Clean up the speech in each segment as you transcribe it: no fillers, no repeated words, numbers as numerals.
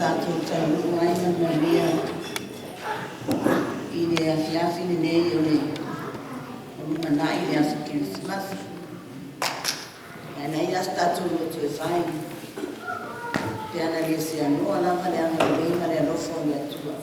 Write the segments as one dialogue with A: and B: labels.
A: tatou taunuu ai ma le manuia i le afiafi lenei o le lumanai le aso Kerisimasi. Ae leai lava se tatou loto e fai pe ana le seanoa lava le agalelei ma le alofa o le Atua.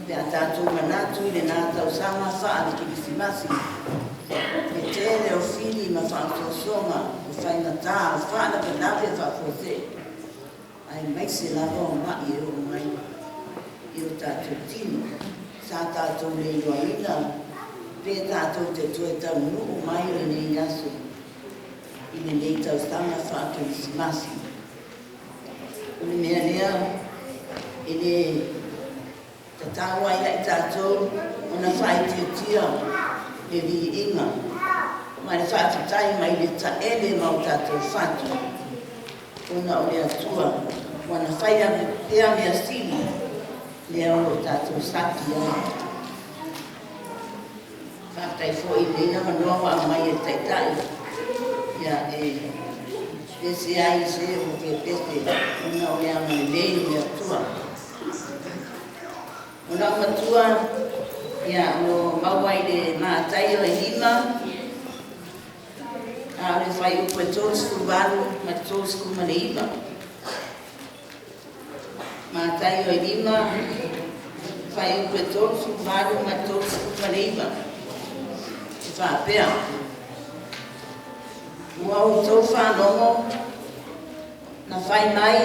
A: Pe a tatou manatu i lena tausaga faale-Kerisimasi, le tele o fili ma faaosoosoga, o faigata, o faalavelave faafuasei, aemaise lava o ma'i e oo mai i o tatou tino, sa tatou le iloaina pe tatou te toe taunuu mai i lenei aso, i lenei tausaga faakerisimasi. O le mea lea e le tatau ai ia i tatou ona faaitiitia le viiga ma le faafetai mai le taele ma o tatou fatu, ona o le Atua ua na faia pea mea sili lea o lo o tatou saki ai. Faafetai foi i lenei avanoa ua aumai e le Taitai ia e pese ai se ua pepese ona o le agalelei o le Atua. O lau matua ia o lo o maua i le Mataio e 5, a o le fuaiupu e 38 ma le 39. Mataio e 5, fuaiupu e 38 ma le 39. E faapea, ua outou faalogo na fai mai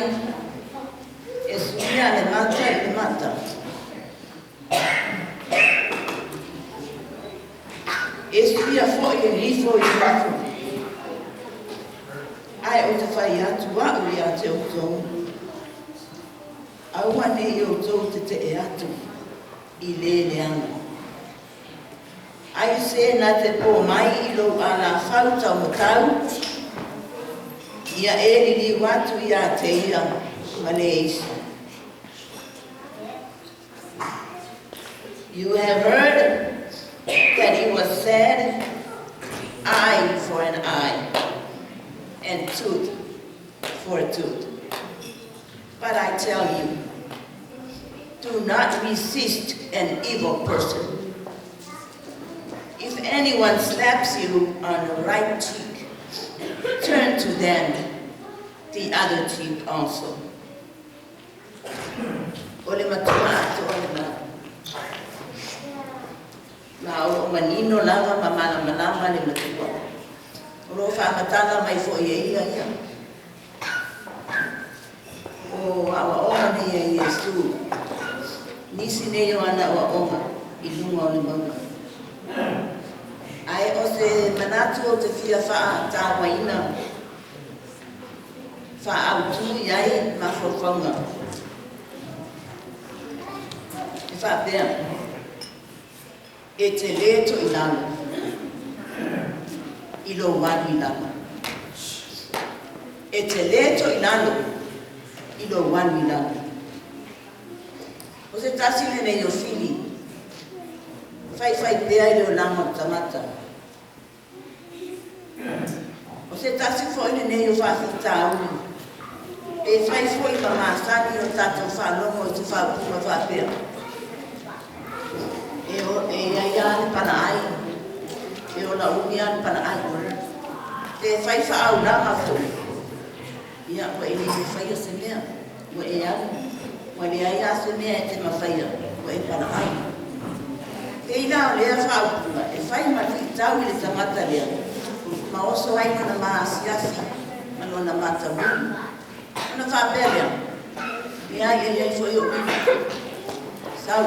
A: e suia le mata i le mata, e suia foi le lifo i le lifo. Ae ou te fai atu a'u ia te outou, aua ne i outou tetee atu i le leaga. Ai se na te pō mai i lou alafau taumatau, ia e liliu atu ia te ia ma le isi. You have heard that it was said, eye for an eye, and tooth for a tooth. But I tell you, do not resist an evil person. If anyone slaps you on the right cheek, turn to them the other cheek also. O le matua atoa lena. Ma o loo manino lava ma malamalama le matua. O loo faamatala mai foi e ia ia. O aoaoga nei a Iesu, nisi nei o ana aoaoga i luga o le mauga. Ae o se manatu ou te fia faatauaina faaautu i ai mafaufauga. E faapea, e te lē toilalo i lou alu i lalo. E te lē toilalo i lou alu i lalo. O se tasi lenei o fili, faifai pea i le olaga o le tagata. O se tasi foi lenei o faafitauli, pe fai foi ma masani o tatou faalogo i se faaupuga faapea, e i ai lava le palaai, e ola umi lava le palaai. Pe fai faaaulaga foi, ia ua e le mafaia se mea, ua e alu, ua leai lava se mea e te mafaia, ua e palaai. Pei la o lea faaupuga e fai ma luitau i le tagata lea, ma oso ai lona maasiasi ma lona matamuli. Ona faapea lea, leai, e i ai foi o'u lima, sau,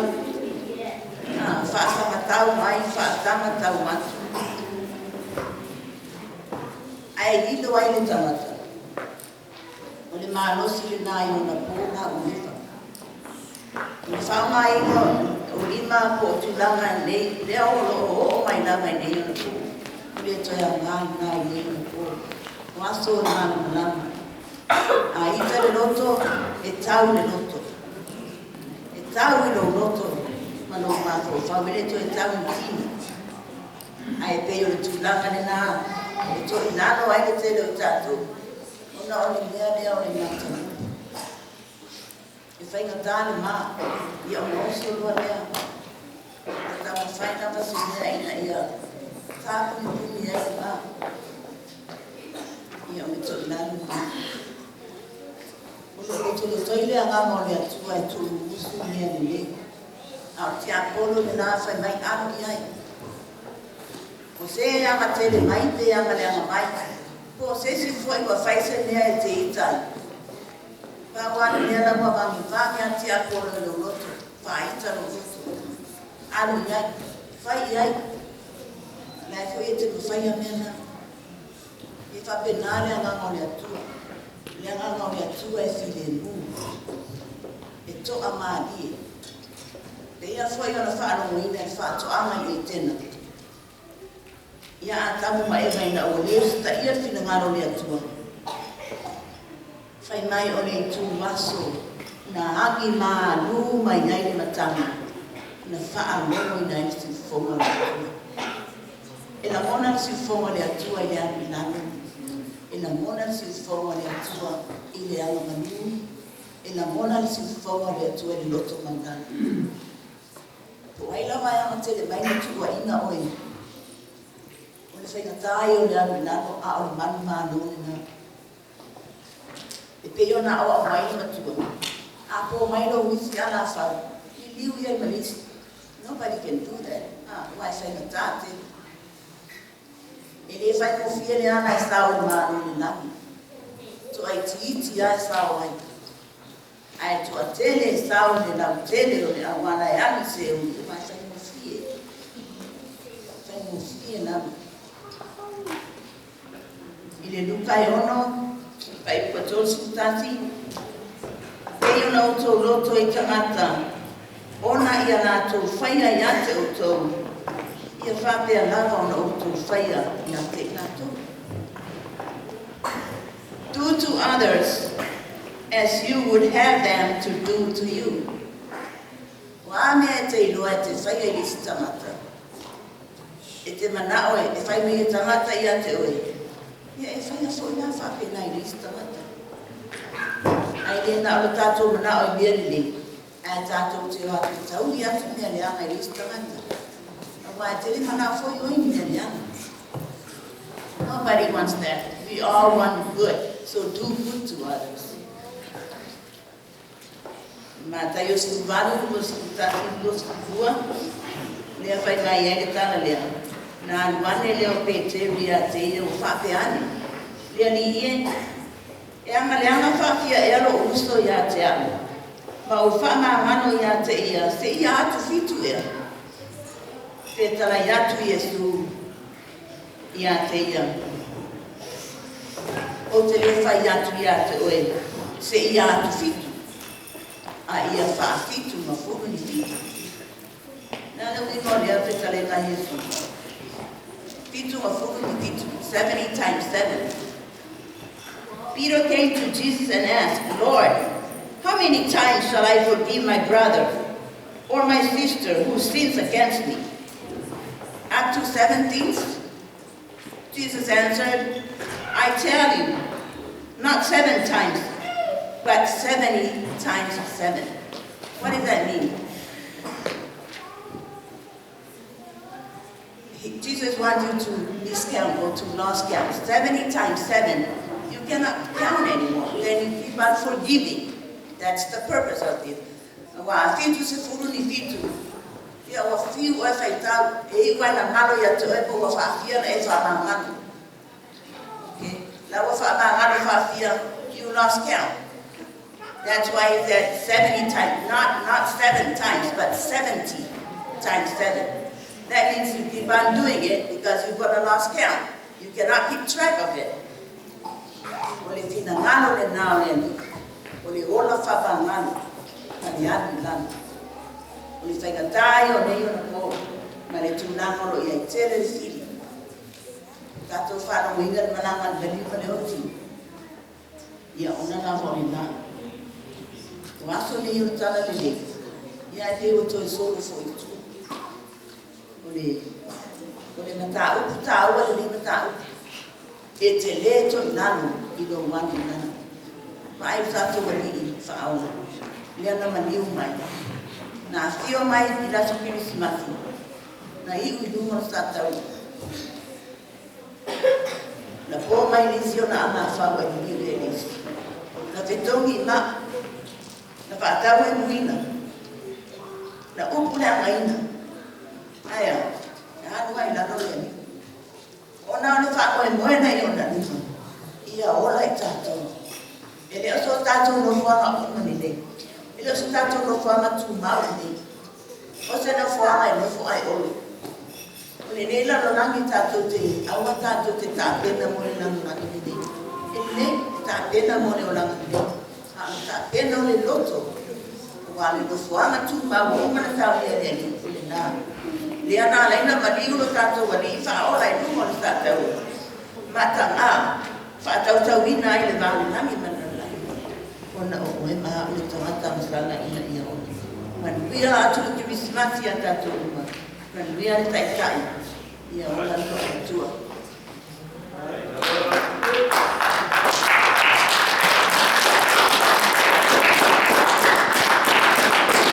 A: faasagatau mai, faatagatau atu. Ae lilo ai le tagata, o le malosi lena i ona po lauiva. O le faaaogaina o lima po o tulaga nei, lea o lo o oo mai lava i nei ona po, ua le toe aoga lena i nei ona po. O aso o le malamalama. A ita le loto, e tau le loto. E tau i lou loto ma lou mafaufau, e le toe tau i tino. Ae pei o le tulaga lena e toilalo ai le tele o tatou, ona o le mea lea o le matamuli. E faigata le ma, ia ona oso loa lea. E taumafai lava se mea ina ia faapunipuni ai le ma. Ia o le toilalo lena. O lo o lotolotoi le agaga o le Atua e tuuusu mea lelei. A o le tiapolo lena fai mai alo i ai. O se e agatele mai pe agaleaga mai. Po o se isi foi ua fai se mea e te ita ai. Pau lava le mea la ua vagevage a le tiapolo i lou loto, faaita lou loto. Alo i ai, fai i ai. O la e foi e te mafaia mea na. E faapena le agaga o le Atua. O le agaga o le Atua e filemu, e toamalie. E pei foi ona faalogoina i le faatoaga i Etena. Ia Atamu ma Eva ina ua le usitaia le finagalo o le Atua, fai mai o le ituaso na agi malu mai ai le matagi na faalogoina ai le siufofoga o le Atua. E lagona le siufofoga o le Atua i le alu i lalo, e lagona le siufofoga o le Atua i le agamalu, e lagona le siufofoga o le Atua i le loto maualalo. Po o ai lava e agatele mai ma tuuaina oe, o le faigata ia o le alu i lalo, a o le manumalo lena. E pei ona aoao mai le matua, a po mai lou ufi alafau, liliu ia i ma le isi. Nobody can do that. Aua e faigata tele. E le faigofie le ala e sao i le Malo o le lagi. Toaitiiti lava e sao ai. Ae toatele e sao i le lautele o le auala e alu i Seuli, aua e faigofie. Faigofie lava. I le Luka e 6, fuaiupu 31, pei ona outou loto i tagata, ona ia latou faia ia te outou, ia faapea lava ona outou faia ia te i latou. Do to others as you would have them to do to you. O a mea e te iloa e te faia i le isi tagata, e te manao e fai mai e tagata ia te oe, ia e faia foi la faapena i le isi tagata. Ae le na o le tatou manao i mea lelei, ae tatou te o atu e tauli atu mea leaga i le isi tagata. Aua e te le manao foi oe i mea leaga. Nobody wants that. We all want good, so do good to others. Mataio 18, 21, lea fai mai ai le tala lea. Na alu ane lea o Peteru ia te ia ua faapea ane. Le Alii e, e agaleaga faafia ea lou uso ia te au. Ma ou faamagalo ia te ia, seia atu 7 ea. Fetalai atu Iesu ia te ia. Ou te le fai atu ia te oe, seia atu 7. A ia faafitu ma fulu ni 7. Na le uiga o lea fetalega Iesu. 70 ma fulu ni 7, 70 times 7. Peter came to Jesus and asked, Lord, how many times shall I forgive my brother or my sister who sins against me? Up to 17? Jesus answered, I tell you, not 7 times, but 70 times 7. What does that mean? Jesus wants you to miscount or to lost count. 70 times 7, you cannot count anymore. Then you keep on forgiving. That's the purpose of it. Aua 70 ni 7. Ia ua fiu oe faitau, e iu ai na galo ia te oe po ua faafia na e faamagalo. Okay? La ua faamagalo faafia, you lost count. That's why he said 70 times, not 7 times, but 70 times 7. That means you keep on doing it because you've got a lost count. You cannot keep track of it. O le finagalo le na o le Alii. O le ola faamagalo, ma le alu i lalo. O le faigata ia o nei ona po, ma le tulaga o lo o i ai tele le fili. Tatou faalogoina le malaga a le maliu ma le oti. Ia ona lava o lena. O aso nei o le tala lelei, ia e pei ua toe solo foi i tua. O le mataupu taua lenei mataupu. E te le toilalo i lou alu i lalo. Vaai lo tatou Alii faaola. Lea na maliu mai, na afio mai i le aso Kerisimasi, na iu i luga o le sataua. Na po mai le isi ona agafau ai liliu i le isi. Na fetogi i maa, na faatau e muina, na upu le againa. Ae a? Na alu ai i lalo le Alii. Ona o le faamoemoe na i ona lima, ia ola i tatou. E le o so tatou nofoaga uma lenei. E le o so tatou nofoaga tumau lenei. O se nofoaga e nofo ae olo. O lenei lalolagi tatou te, aua tatou te tapena mo le lalolagi lenei. E lelei tapena mo le olaga lelei. A o le tapena o le loto, ua le nofoaga tumau ua uma na saunia e le Alii o lena. Lea na ala ai ona maliu lo tatou Alii faaola i luga o le sataua. Mataga, faatautauina ai le va o le lagi ma le lalolagi. Ona o oe ma au le tagata masala ina ia ola. Manuia atu le Kerisimasi ia tatou uma. Manuia le Taitai. Ia ola le Atua.